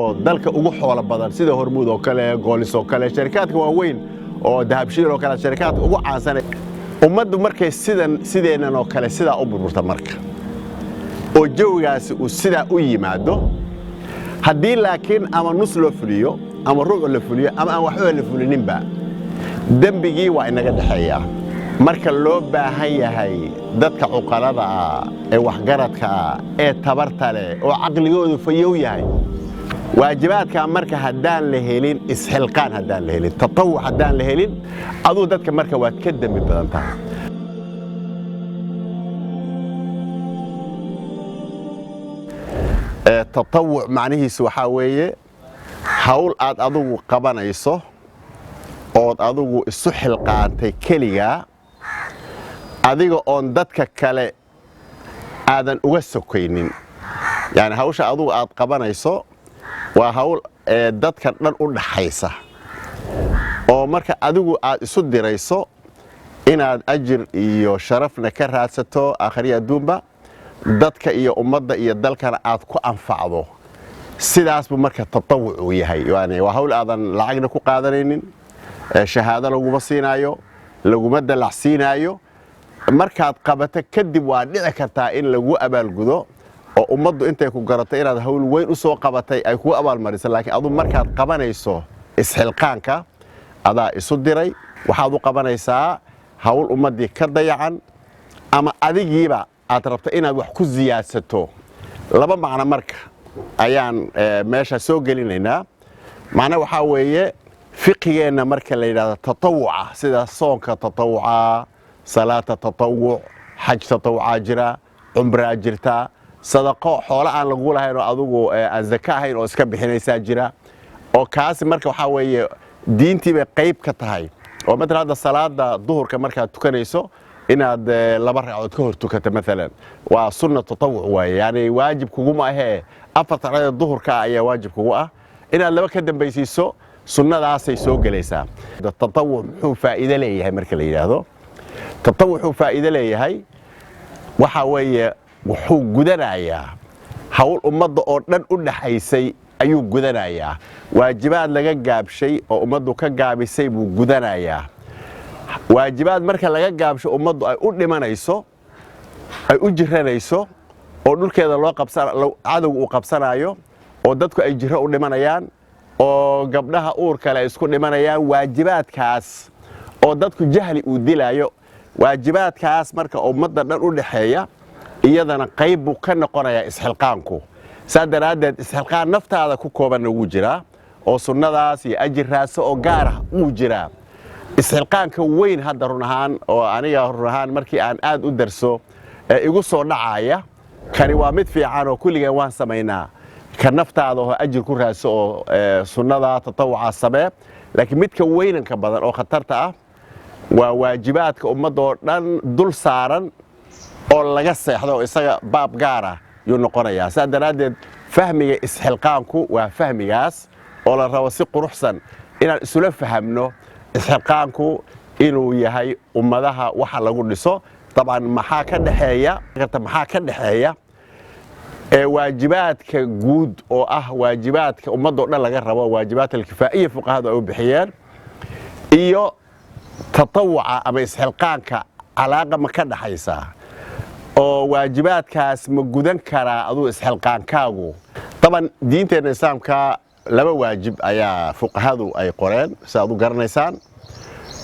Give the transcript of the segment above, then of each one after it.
Oo dalka ugu xoolo badan, sida Hormuud oo kale, Goolis oo kale, sharikaadka waaweyn oo Dahabshiil oo kale, sharikaadka ugu caansan. Ummaddu markay sidan sideennan oo kale sidaa u burburta, marka oo jawigaasi uu sidaa u yimaado, haddii laakiin ama nus loo fuliyo ama rubuc la fuliyo ama aan waxba la fulininba, dembigii waa inaga dhexeeyaa. Marka loo baahan yahay dadka cuqalada ah ee waxgaradka ah ee tabarta leh oo caqligoodu fayow yahay waajibaadkaa, marka haddaan la helin isxilqaan, haddaan la helin tatawuc, haddaan la helin aduu dadka, marka waad ka dembi badan tahay. Tatawuc macnihiisu waxaa weeye hawl aad adigu qabanayso ood adigu isu xilqaantay keligaa, adiga oon dadka kale aadan uga sokaynin. Yani hawsha adugu aad qabanayso waa hawl dadka dhan u dhaxaysa, oo marka adigu aad isu dirayso inaad ajir iyo sharafna ka raadsato aakhriya adduunba, dadka iyo ummadda iyo dalkana aad ku anfacdo. Sidaas buu marka tatawuc uu yahay. Yani waa hawl aadan lacagna ku qaadanaynin, shahaado laguma siinaayo, laguma dallacsiinaayo. Markaad qabato kadib waa dhici kartaa in lagu abaalgudo oo ummaddu intay ku garato inaad hawl weyn u soo qabatay ay kugu abaalmariso. Laakiin adu markaad qabanayso isxilqaanka, adaa isu diray. Waxaad u qabanaysaa hawl ummaddii ka dayacan ama adigiiba aad rabto inaad wax ku siyaadsato. Laba macno marka ayaan meesha soo gelinaynaa. Macno waxaa weeye fiqigeenna marka la yidhahdo tatawuca, sida soonka tatawuca, salaata tatawuc, xaj tatawucaa jira, cumraa jirta, sadaqo xoolo aan lagu lahayn oo adugu aan zaka ahayn oo iska bixinaysaa jira, oo kaasi marka waxaa weeye diintii bay qayb ka tahay. Oo matalan hadda salaada duhurka markaad tukanayso inaad laba ragcadood ka hor tukato maalan waa sunna tatawuc waaye. Yani waajib kuguma ahee, 4ta ragcadood duhurka ah ayaa waajib kugu ah, inaad laba ka dambaysiiso sunnadaasay soo gelaysaa. Tatawuc muxuu faa'iido leeyahay? Marka la yidhaahdo tatawuc wuxuu faa'iido leeyahay, waxaa weeye wuxuu gudanayaa hawl ummadda oo dhan u dhaxaysay ayuu gudanayaa. Waajibaad laga gaabshay oo ummaddu ka gaabisay buu gudanayaa. Waajibaad marka laga gaabsho ummaddu ay u dhimanayso, ay u jiranayso, oo dhulkeeda loo cadowga uu qabsanaayo, oo dadku ay jiro u dhimanayaan, oo gabdhaha uur kale ay isku dhimanayaan, waajibaadkaas oo dadku jahli uu dilaayo, waajibaadkaas marka ummadda dhan u dhaxeeya iyadana qayb buu ka noqonayaa isxilqaanku. Saa daraaddeed isxilqaan naftaada ku koobanna wuu jiraa, oo sunnadaas iyo ajir raadso oo gaarah wuu jiraa. Isxilqaanka weyn hadda run ahaan oo aniga run ahaan markii aan aad u darso ee igu soo dhacaya, kani waa mid fiican oo kulligeen waan samaynaa, ka naftaada oo ajir ku raadso oo sunnada tatawuca samee. Laakiin midka weynanka badan oo khatarta ah waa waajibaadka ummadda oo dhan dul saaran oo laga seexdo, oo isaga baab gaara yuu noqonayaa. Saa daraaddeed fahmiga isxilqaanku waa fahmigaas oo la rabo si quruxsan inaan isula fahamno isxilqaanku inuu yahay ummadaha waxa lagu dhiso. Dabcan maxaa ka dhexeeya? Maxaa ka dhexeeya ee waajibaadka guud oo ah waajibaadka ummadda o dhan laga rabo, waajibaat alkifaa'iya fuqahadu ay u bixiyeen, iyo tatawuca ama isxilqaanka, calaaqa ma ka dhaxaysaa? Oo waajibaadkaas ma gudan karaa aduu isxilqaankaagu? Daban diinteenna islaamka laba waajib ayaa fuqahadu ay qoreen, si aad u garanaysaan.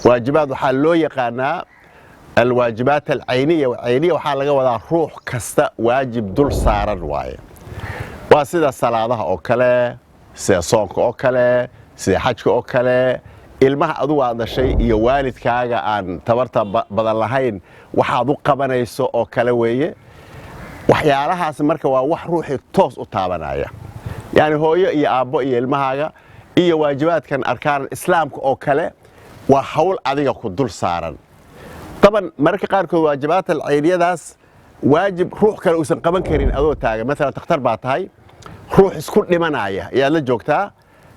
Waajibaad waxaa loo yaqaanaa alwaajibaat alcayniya. Cayniya waxaa laga wadaa ruux kasta waajib dul saaran waaye. Waa sida salaadaha oo kale, sida soonka oo kale, sida xajka oo kale. Ilmaha adugu aad dhashay iyo waalidkaaga aan tabarta badan lahayn waxaad u qabanayso oo kale weeye. Waxyaalahaas marka waa wax ruuxii toos u taabanaya, yacni hooyo iyo aabbo iyo ilmahaaga. Iyo waajibaadkan arkaan islaamka oo kale waa hawl adiga ku dul saaran. Taban mararka qaarkood waajibaat alcayniyadaas waajib ruux kale uusan qaban karin adoo taagan, maalan takhtar baa tahay, ruux isku dhimanaya ayaad la joogtaa,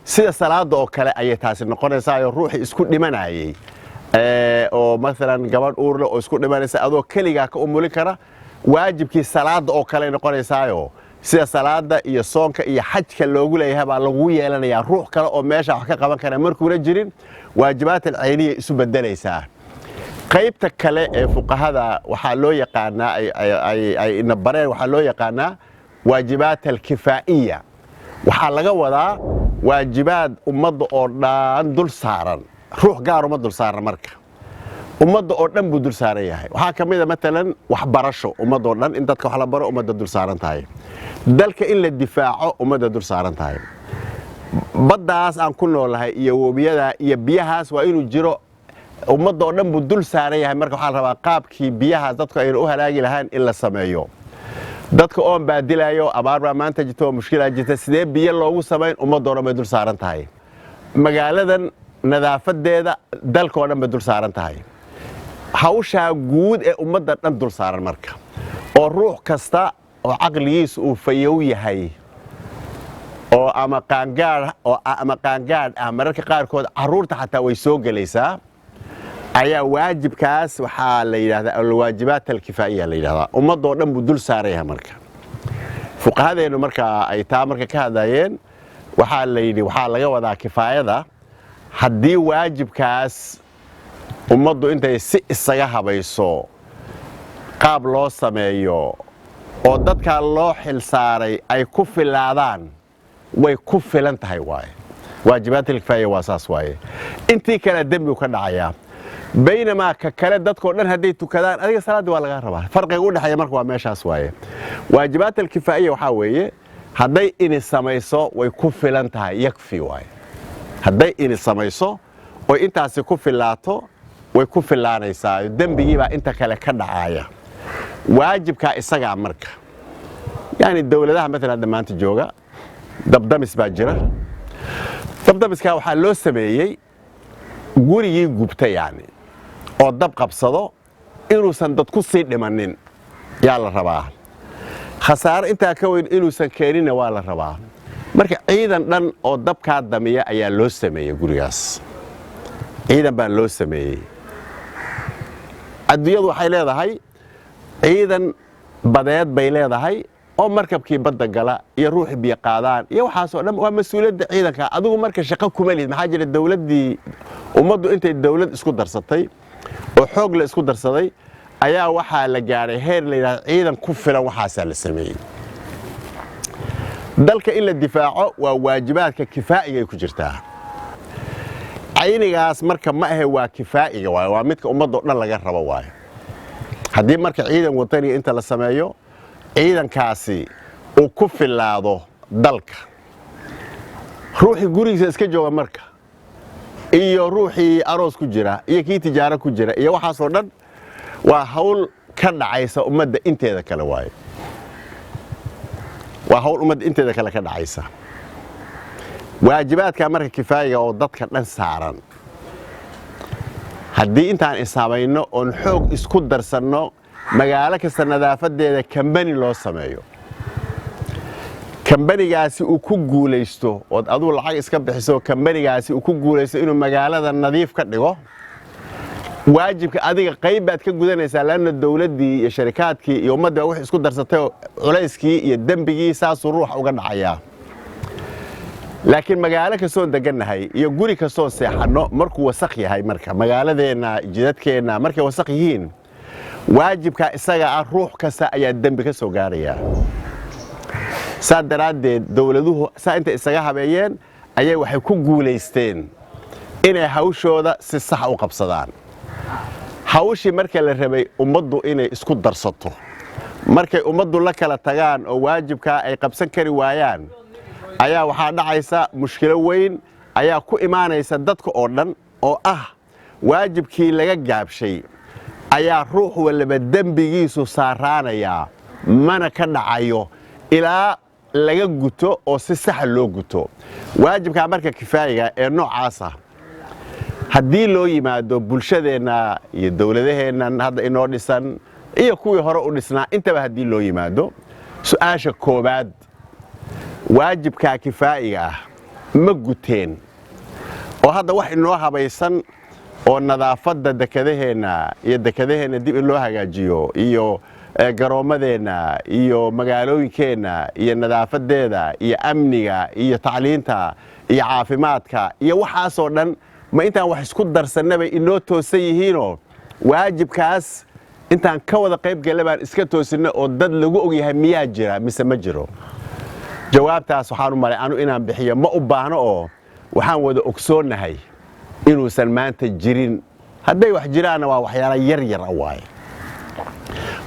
sida salaada oo kale ayay taasi noqonaysaa. Ruuxii isku dhimanayay oo maalan gabadh uurle oo isku dhimanaysa adoo keligaa ka umulin kara, waajibkii salaada oo kale noqonaysaayo. Sida salaada iyo soonka iyo xajka loogu leeyahay baa lagu yeelanayaa. Ruux kale oo meesha wax ka qaban kara markuuna jirin, waajibaat alcayniya isu bedelaysaa. Qaybta kale ee fuqahada waxaa loo yaqaanaa, ay ina bareen, waxaa loo yaqaanaa waajibaat alkifaa'iya. Waxaa laga wadaa waajibaad ummadda oo dhan dul saaran, ruux gaar uma dul saaran. Marka ummadda oo dhan buu dul saaran yahay. Waxaa ka mid a maalan waxbarasho, ummadda oo dhan in dadka wax la baro ummadda dul saaran tahay. Dalka in la difaaco ummadda dul saaran tahay. Baddaas aan ku noolahay iyo webiyada iyo biyahaas waa inuu jiro, ummadda oo dhan buu dul saaran yahay. Marka waxaa la rabaa qaabkii biyahaas dadku ayna u halaagi lahaan in la sameeyo. Dadka oon baa dilaayo, abaar baa maanta jirta oo mushkilaa jirta, sidee biyo loogu samayn? Ummadda oo dhan bay dul saaran tahay. Magaaladan nadaafadeeda dalka oo dhan bay dul saaran tahay. Hawshaa guud ee ummadda dhan dul saaran marka, oo ruux kasta oo caqligiisu uu fayow yahay oo ama qaangaadh oo ama qaangaadh ah, mararka qaarkood carruurta xataa way soo gelaysaa, ayaa waajibkaas waxaa la yidhahdaa alwaajibaat alkifaa'iya la yidhahdaa. Ummadoo dhan buu dul saaran yahay. Marka fuqahadeennu marka ay taa marka ka hadlayeen, waxaa la yidhi waxaa laga wadaa kifaayada haddii waajibkaas ummaddu intay si isaga habayso, qaab loo sameeyo oo dadkaa loo xil saaray ay ku filaadaan, way ku filan tahay waaye. Waajibaat alkifaaya waa saas waaye. Intii kale dembigu ka dhacayaa, baynamaa ka kale dadkoo dhan hadday tukadaan, adiga salaaddii waa lagaa rabaa. Farqiga u dhexeeya marka waa meeshaas waaye. Waajibaat alkifaa'iya waxaa weeye hadday ini samayso way ku filan tahay, yakfi waaye. Hadday ini samayso oy intaasi ku filaato, way ku filaanaysaa, dembigiibaa inta kale ka dhacaya. Waajibkaa isagaa marka, yani dowladaha maalan hadda maanta jooga, dabdamis baa jira. Dabdamiskaa waxaa loo sameeyey gurigii gubta, yani oo dab qabsado, inuusan dad ku sii dhimanin yaa la rabaa. Khasaare intaa ka weyn inuusan keeninna waa la rabaa. Marka ciidan dhan oo dabkaa damiya ayaa loo sameeyey gurigaas, ciidan baa loo sameeyey. Adduunyadu waxay leedahay ciidan badeed bay leedahay oo markabkii badda gala iyo ruuxii biyo qaadaan iyo waxaasoo dhan waa mas-uuliyadda ciidanka. Adigu marka shaqo kuma lihid. Maxaa jira? Dowladdii ummaddu intay dowlad isku darsatay oo xoog la isku darsaday ayaa waxaa la gaadhay heer la yidhahdo ciidan ku filan waxaasaa la sameeyey. Dalka in la difaaco waa waajibaadka kifaa'igay ku jirtaa. Caynigaas marka ma ahe, waa kifaa'iga waaye, waa midka ummadda o dhan laga rabo waaye. Haddii marka ciidan wataniga inta la sameeyo, ciidankaasi uu ku filaado dalka, ruuxii gurigiisa iska jooga marka iyo ruuxii aroos ku jira iyo kii tijaaro ku jira iyo waxaasoo dhan, waa hawl ka dhacaysa ummadda inteeda kale waaye. Waa hawl ummadda inteeda kale ka dhacaysa. Waajibaadka marka kifaayiga oo dadka dhan saaran, haddii intaan ishabayno oon xoog isku darsanno, magaalo kasta nadaafadeeda kambani loo sameeyo, kambanigaasi uu ku guulaysto, ood aduu lacag iska bixiso, kambanigaasi uu ku guulaysto inuu magaalada nadiif ka dhigo, waajibka adiga qayb baad ka gudanaysaa, laanna dowladdii iyo sharikaadkii iyo ummaddii baa wix isku darsatay. Culayskii iyo dembigii saasuu ruuxa uga dhacayaa. Laakiin magaalo kastoon degannahay iyo guri kastoon seexanno markuu wasakh yahay, marka magaaladeenna, jidadkeenna markay wasakh yihiin, waajibkaa isaga ah ruux kasta ayaa dembi ka soo gaarayaa. Saa daraaddeed dowladuhu saa intay isaga habeeyeen ayay waxay ku guulaysteen inay hawshooda si sax u qabsadaan. Hawshii marka la rabay ummaddu inay isku darsato, markay ummaddu la kala tagaan oo waajibkaa ay qabsan kari waayaan, ayaa waxaa dhacaysa mushkilo weyn ayaa ku imaanaysa dadka oo dhan, oo ah waajibkii laga gaabshay ayaa ruux waliba dembigiisu saaraanayaa, mana ka dhacayo ilaa laga guto oo si saxa loo guto waajibkaa. Marka kifaayiga ee noocaasa haddii loo yimaado bulshadeenna iyo dowladaheennan hadda inoo dhisan iyo kuwii hore u dhisnaa intaba, haddii loo yimaado su'aasha koowaad, waajibkaa kifaa'iga ah ma guteen? Oo hadda wax inoo habaysan oo nadaafadda dekadaheenna iyo dekadaheenna dib in loo hagaajiyo iyo Garoommadeenna iyo magaalooyinkeenna iyo nadaafadeeda iyo amniga iyo tacliinta iyo caafimaadka iyo waxaasoo dhan, ma intaan wax isku darsannabay inoo toosan yihiinoo waajibkaas intaan ka wada qayb galla baan iska toosinno oo dad lagu ogyahay miyaa jira mise ma jiro? Jawaabtaas waxaan u malay anu inaan bixiyo ma u baahno, oo waxaan wada ogsoonnahay inuusan maanta jirin. Hadday wax jiraanna, waa waxyaala yar yar a waaye.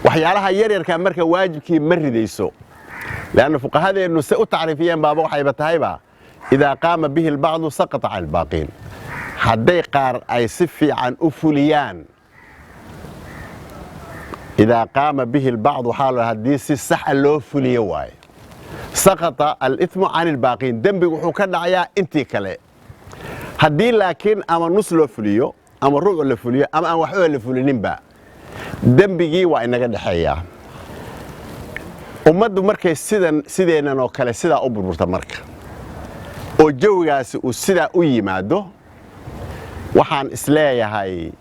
Waxyaalaha yaryarkaa marka waajibkii ma ridayso, leanna fuqahadeennu se u tacriifiyeen baaba waxayba tahayba idaa qaama bihi albacdu saqata cala albaaqiin. Hadday qaar ay si fiican u fuliyaan, idaa qaama bihi albacd waxaa la haddii si saxa loo fuliyo waaye, saqata alithmu can albaaqiin, dembigu wuxuu ka dhacayaa intii kale. Haddii laakiin ama nus loo fuliyo ama rubuc la fuliyo ama aan waxba la fulininba, dembigii waa inaga dhexeeyaa. Ummaddu markay sidan sideennan oo kale sidaa u burburta, marka oo jawigaasi uu sidaa u yimaado, waxaan isleeyahay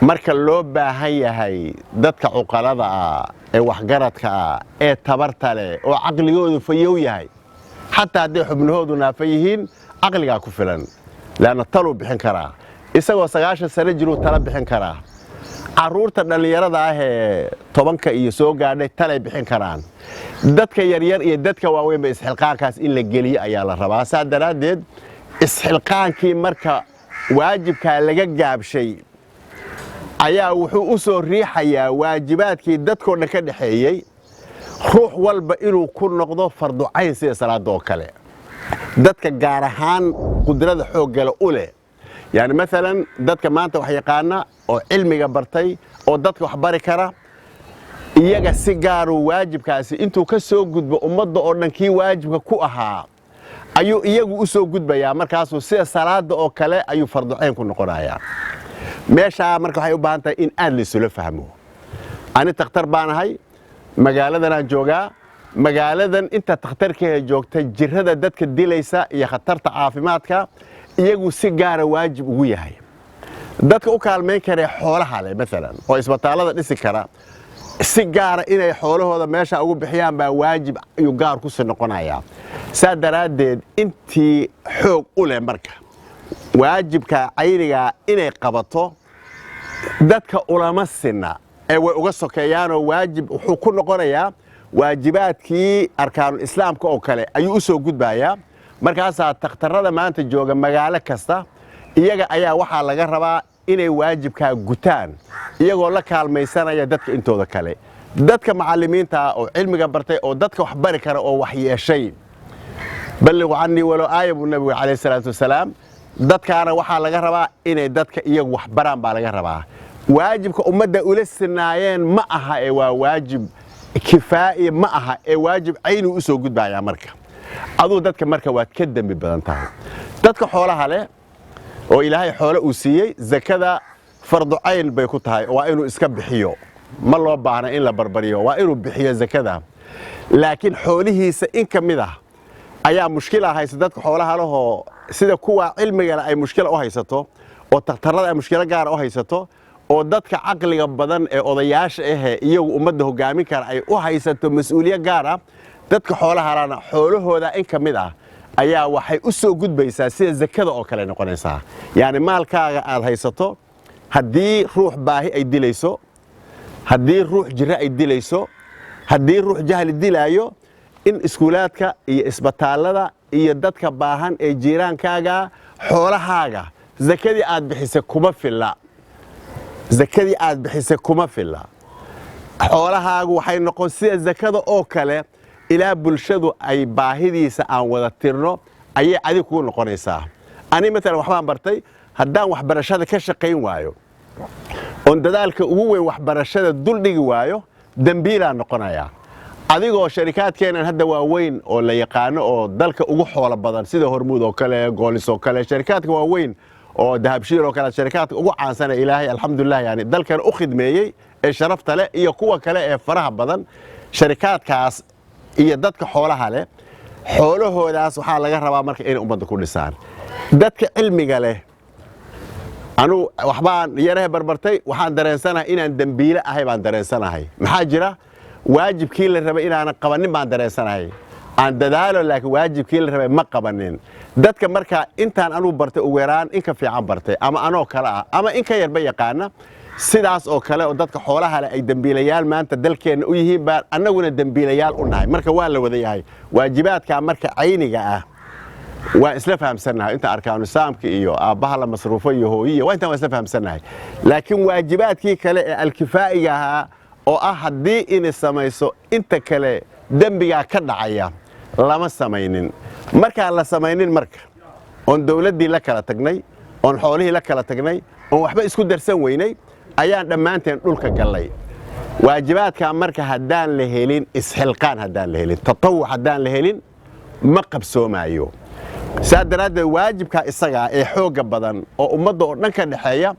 marka loo baahan yahay dadka cuqalada ah ee waxgaradka ah ee tabarta leh oo caqligoodu fayow yahay, xataa hadday xubnahoodu naafa yihiin, caqligaa ku filan, leanna taluu bixin karaa. Isagoo 90 sano jiruu tala bixin karaa. Carruurta dhallinyarada ah ee 10-ka iyo soo gaadhay talay bixin karaan. Dadka yaryar iyo dadka waaweynba isxilqaankaas in la geliyo ayaa la rabaa. Saa daraaddeed isxilqaankii marka waajibkaa laga gaabshay ayaa wuxuu u soo riixayaa waajibaadkii dadkoo dhan ka dhexeeyey ruux walba inuu ku noqdo farducayn, sida salaada oo kale. Dadka gaar ahaan qudrada xooggale u leh, yani maalan dadka maanta wax yaqaana oo cilmiga bartay oo dadka wax bari kara, iyaga si gaaruu waajibkaasi intuu ka soo gudbo ummadda oo dhan kii waajibka ku ahaa ayuu iyagu u soo gudbayaa. Markaasuu sida salaada oo kale ayuu farducayn ku noqonayaa. Meeshaa marka waxay u baahan tahay in aad laysula fahmo. Ani takhtar baan ahay, magaaladanaan joogaa. Magaaladan inta takhtarkeeda joogta, jirrada dadka dilaysa iyo khatarta caafimaadka iyagu si gaara waajib ugu yahay. Dadka u kaalmayn karee xoolaha leh maalan oo isbitaallada dhisi kara, si gaara inay xoolahooda meesha ugu bixiyaan baa waajib ayuu gaar ku sii noqonayaa. Saa daraaddeed intii xoog u leh marka waajibka caynigaa inay qabato, dadka ulama sinna ee way uga sokeeyaanoo waajib wuxuu ku noqonayaa waajibaadkii arkaanul islaamka oo kale ayuu u soo gudbayaa. Markaasaa takhtarrada maanta jooga magaalo kasta, iyaga ayaa waxaa laga rabaa inay waajibkaa gutaan, iyagoo la kaalmaysanaya dadka intooda kale, dadka macallimiinta oo cilmiga bartay oo dadka wax bari kara oo wax yeeshay. Balliqu cannii walow aaya, buu nabigu calayhi salaatu wasalaam. Dadkaana waxaa laga rabaa inay dadka iyagu wax baraan baa laga rabaa. Waajibka ummadda ula sinaayeen ma aha ee waa waajib kifaa'i ma aha ee waajib cayni u soo gudbayaa. Marka aduu dadka marka waad ka dembi badan tahay. Dadka xoolaha leh oo Ilaahay xoole uu siiyey, zakada fardu cayn bay ku tahay, waa inuu iska bixiyo. Ma loo baahna in la barbariyo, waa inuu bixiyo zakada. Laakiin xoolihiisa in ka mid ah ayaa mushkila haysa dadka xoolaha lehoo, sida kuwa cilmigale ay mushkila u haysato oo takhtarrada ay mushkilo gaara u haysato oo dadka caqliga badan ee odayaasha ahee iyagu ummadda hoggaamin kara ay u haysato mas-uuliyo gaar ah, dadka xoolaha lana xoolahooda in ka mid ah ayaa waxay u soo gudbaysaa sida zakada oo kale noqonaysaa. Yacni maalkaaga aad haysato, haddii ruux baahi ay dilayso, haddii ruux jiro ay dilayso, haddii ruux jahli dilaayo, in iskuulaadka iyo isbitaallada iyo dadka baahan ee jiiraankaaga xoolahaaga zakadii aad bixisay kuma filla. Zakadii aad bixisay kuma filla. Xoolahaagu waxay noqon sida zakada oo kale, ilaa bulshadu ay baahidiisa aan wada tirno ayay adig kugu noqonaysaa. Ani maalan waxbaan bartay. Haddaan waxbarashada ka shaqayn waayo oon dadaalka ugu weyn waxbarashada duldhigi waayo, dembiilaan noqonayaa. Adigoo sharikaadkeenan hadda waaweyn oo la yaqaano oo dalka ugu xoolo badan, sida Hormuud oo kale, Goolis oo kale, sharikaadka waaweyn oo Dahabshiil oo kale, sharikaadka ugu caansana Ilaahay alxamdulilah yani dalkan u khidmeeyey ee sharafta leh iyo kuwa kale ee faraha badan, sharikaadkaas iyo dadka xoolaha leh, xoolahoodaas waxaa laga rabaa marka inay ummadda ku dhisaan. Dadka cilmiga leh, anugu waxbaan yarahe barbartay, waxaan dareensanahay inaan dembiile ahay baan dareensanahay. Maxaa jira? Waajibkii la rabay inaanan qabanin baan dareensanahay. Aan dadaalo, laakiin waajibkii la rabay ma qabanin. Dadka markaa intaan anugu bartay, ugu yaraan in ka fiican bartay, ama anoo kale ah ama in ka yarba yaqaana, sidaas oo kale oo dadka xoolaha leh ay dembiilayaal maanta dalkeenna u yihiin baan annaguna dembiilayaal u nahay. Marka waa la wada yahay waajibaadkaa. Marka cayniga ah waan isla fahamsannahay, inta arkaanu islaamka iyo aabbaha la masruufo iyo hooyiya waa intaan, waan isla fahamsannahay. Laakiin waajibaadkii kale ee alkifaa'iga ahaa, oo ah haddii inay samayso inta kale dembigaa ka dhacaya, lama samaynin. Markaan la samaynin, marka oon dawladdii la kala tagnay, oon xoolihii la kala tagnay, oon waxba isku darsan weynay, ayaan dhammaanteen dhulka gallay. Waajibaadkaa marka haddaan la helin isxilqaan, haddaan la helin tatawuc, haddaan la helin, ma qabsoomaayo. Saa daraaddeed waajibkaa isagaa ee xoogga badan oo ummadda oo dhan ka dhexeeya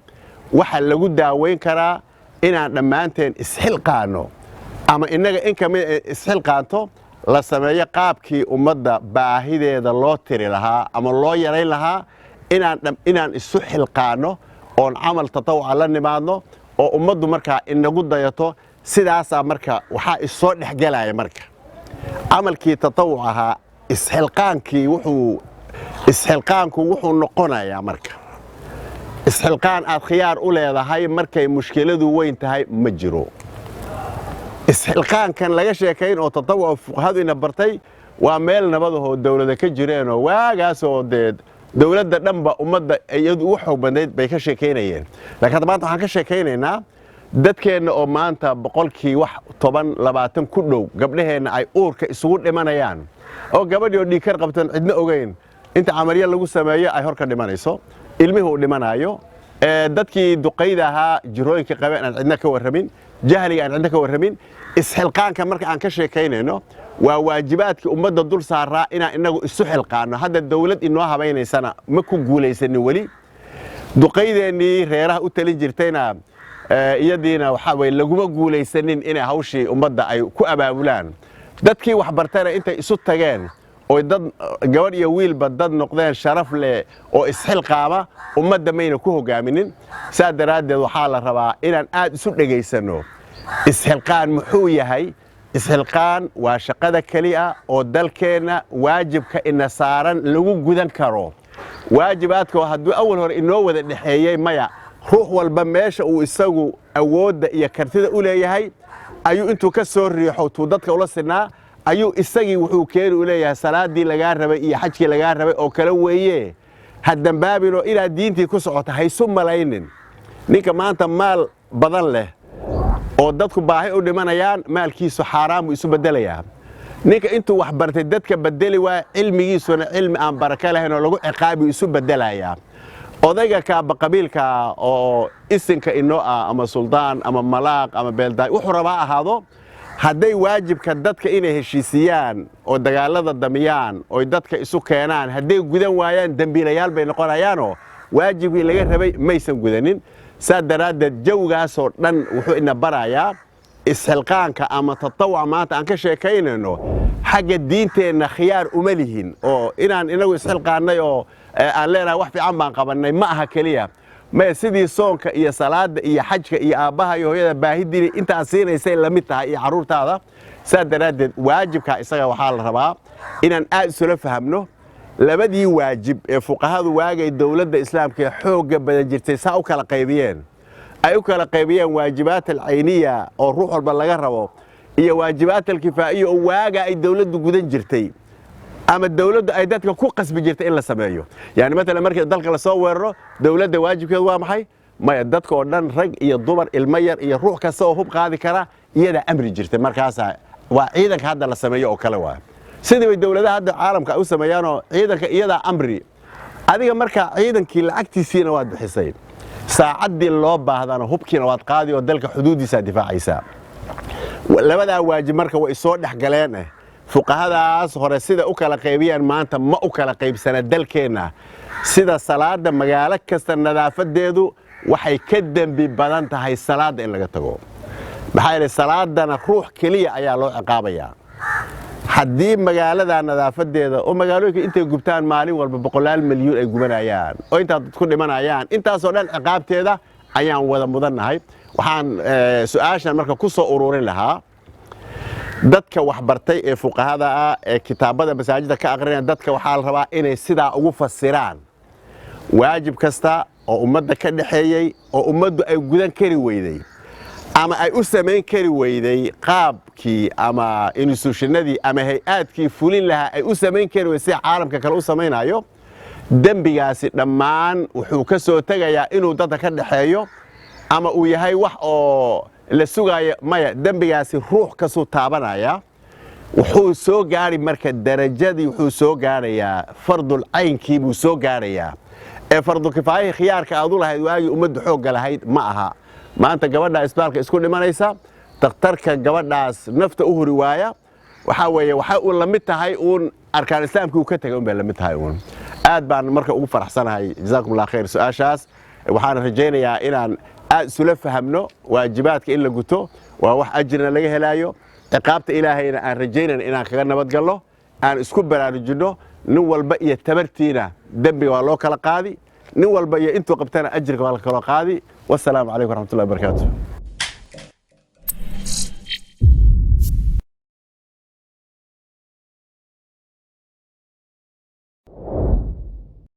waxaa lagu daaweyn karaa inaan dhammaanteen isxilqaanno, ama innaga in ka mid isxilqaanto, la sameeyo qaabkii ummadda baahideeda loo tiri lahaa ama loo yarayn lahaa, inaan isu xilqaanno oon camal tatawuca la nimaadno oo ummaddu markaa inagu dayato. Sidaasaa marka waxaa issoo dhexgelaya marka camalkii tatawuc ahaa, isxilqaankii. Wuxuu isxilqaanku wuxuu noqonayaa marka isxilqaan aad khiyaar u leedahay markay mushkiladu weyn tahay ma jiro. Isxilqaankan laga sheekayn oo tatawuca fuqahadu ina bartay waa meel nabadahoo dawlada ka jireenoo waagaasoo dee dawladda dhanba ummadda iyadu ugu xoog badnayd bay ka sheekaynayeen. Lakiin hadda maanta waxaan ka sheekaynaynaa dadkeenna oo maanta boqolkii wax 10, 20 ku dhow gabdhaheenna ay uurka isugu dhimanayaan, oo gabadhii oo dhiigkar qabtan cidna ogeyn, inta camaliya lagu sameeyo ay hor ka dhimanayso, ilmihii uu dhimanaayo, dadkii duqayda ahaa jirooyinka qabeen aan cidna ka warramin, jahliga aan cidna ka warramin. Isxilqaanka marka aan ka sheekaynayno waa waajibaadkii ummadda dul saaraa inaan inagu isu xilqaanno. Hadda dawlad inoo habaynaysana ma ku guulaysanin weli. Duqaydeennii reeraha u talin jirtayna iyadiina waxaa weye laguma guulaysanin inay hawshii ummadda ay ku abaabulaan. Dadkii waxbartayna intay isu tageen oy dad gabadh iyo wiilba dad noqdeen sharaf leh oo isxilqaama, ummadda mayna ku hoggaaminin. Saa daraaddeed waxaa la rabaa inaan aad isu dhegaysanno. Isxilqaan muxuu yahay? Isxilqaan waa shaqada keliya oo dalkeenna waajibka ina saaran lagu gudan karo. Waajibaadka hadduu awal hore inoo wada dhexeeyey, maya, ruux walba meesha uu isagu awoodda iyo kartida u leeyahay ayuu intuu ka soo riixo tuu dadka ula sinaa ayuu isagii wuxuu keeni u leeyahay. Salaaddii lagaa rabay iyo xajkii lagaa rabay oo kale weeye. Ha dambaabinoo inaad diintii ku socota haysu malaynin. Ninka maanta maal badan leh oo dadku baahi u dhimanayaan, maalkiisu xaaraan buu isu beddelayaa. Ninka intuu wax bartay dadka bedeli waaya, cilmigiisuna cilmi aan baraka lahayn oo lagu ciqaabi isu beddelayaa. Odayga kaaba qabiilka oo isinka inoo ah, ama suldaan ama malaaq ama beeldaay wuxuu rabaa ahaado, hadday waajibka dadka inay heshiisiyaan oo dagaalada damiyaan oy dadka isu keenaan hadday gudan waayaan, dembiilayaal bay noqonayaanoo waajibkii laga rabay maysan gudanin. Saa daraaddeed jawgaasoo dhan wuxuu ina barayaa isxilqaanka ama tatawuca maanta aan ka sheekaynayno. Xagga diinteenna khiyaar uma lihin oo inaan inagu isxilqaannay oo aan leenahay wax fiican baan qabannay ma aha keliya. Maya, sidii soonka iyo salaada iyo xajka iyo aabbaha iyo hooyada baahidiini intaad siinaysay la mid tahay iyo carruurtaada. Saa daraaddeed waajibka isaga waxaa la rabaa inaan aad isula fahamno labadii waajib ee fuqahadu waagay dowladda islaamka ee xoogga badan jirtay saa u kala qaybiyeen, ay u kala qaybiyeen waajibaat alcayniya oo ruux walba laga rabo iyo waajibaat alkifaa'iya oo waaga ay dowladdu gudan jirtay ama dowladdu ay dadka ku qasbi jirtay in la sameeyo. Yani matalan, markii dalka lasoo weeraro, dowladda waajibkeedu waa maxay? Maya, dadka oo dhan, rag iyo dumar, ilmo yar iyo ruux kasta oo hub qaadi kara, iyadaa amri jirtay. Markaasaa waa ciidanka hadda la sameeyo oo kale. Waa sidii bay dowladaha hadda caalamka ay u sameeyaanoo ciidanka iyadaa amri. Adiga markaa ciidankii lacagtiisiina waad bixisay, saacaddii loo baahdana hubkiina waad qaadi oo dalka xuduuddiisaa difaacaysaa. Labadaa waajib marka way isoo dhex galeen. Fuqahadaas hore sida u kala qaybiyaan maanta ma u kala qaybsana dalkeenna. Sida salaada, magaalo kasta nadaafadeedu waxay ka dembi badan tahay salaadda in laga tago. Maxaa yeelay, salaadana ruux keliya ayaa loo ciqaabayaa. Haddii magaalada nadaafadeeda oo magaalooyinka intay gubtaan maalin walba boqolaal milyuun ay gubanayaan oo intaa dad ku dhimanayaan, intaasoo dhan ciqaabteeda ayaan wada mudannahay. Waxaan su-aashan marka ku soo ururin lahaa. Dadka waxbartay ee fuqahada ah ee kitaabada masaajida ka aqrinaya dadka, waxaa la rabaa inay sidaa ugu fasiraan. Waajib kasta oo ummadda ka dhaxeeyey oo ummaddu ay gudan kari weyday ama ay u samayn kari weyday qaabkii ama institutionadii ama hay-aadkii fulin lahaa ay u samayn kari weyday sida caalamka kale u samaynayo, dembigaasi dhammaan wuxuu ka soo tegayaa inuu dadka ka dhaxeeyo ama uu yahay wax oo la sugaayo. Maya, dembigaasi ruux kasuu taabanaya. Wuxuu soo gaari marka darajadii, wuxuu soo gaarayaa fardul caynkii buu soo gaarayaa ee fardulkifaayihii khiyaarka aad u lahayd waagii ummaddu xoogga lahayd ma aha. Maanta gabadha isbitaalka isku dhimanaysa, dakhtarka gabadhaas nafta u huri waaya, waxaa weeye waxay uun la mid tahay uun arkaan islaamkii uu ka tegay un bay la mid tahay uun. Aad baan marka ugu faraxsanahay, jazaakum Allah khayr, su-aashaas. Waxaan rajaynayaa inaan aad isula fahamno waajibaadka in la guto waa wax ajirna laga helaayo, ciqaabta Ilaahayna aan rajaynayna inaan kaga nabadgalno. Aan isku baraarujinno, nin walba iyo tabartiina dembiga waa loo kala qaadi, nin walba iyo intuu qabtana ajirka waa la kala qaadi. Wasalaamu calaykum waraxmatullahi wabarakaatu.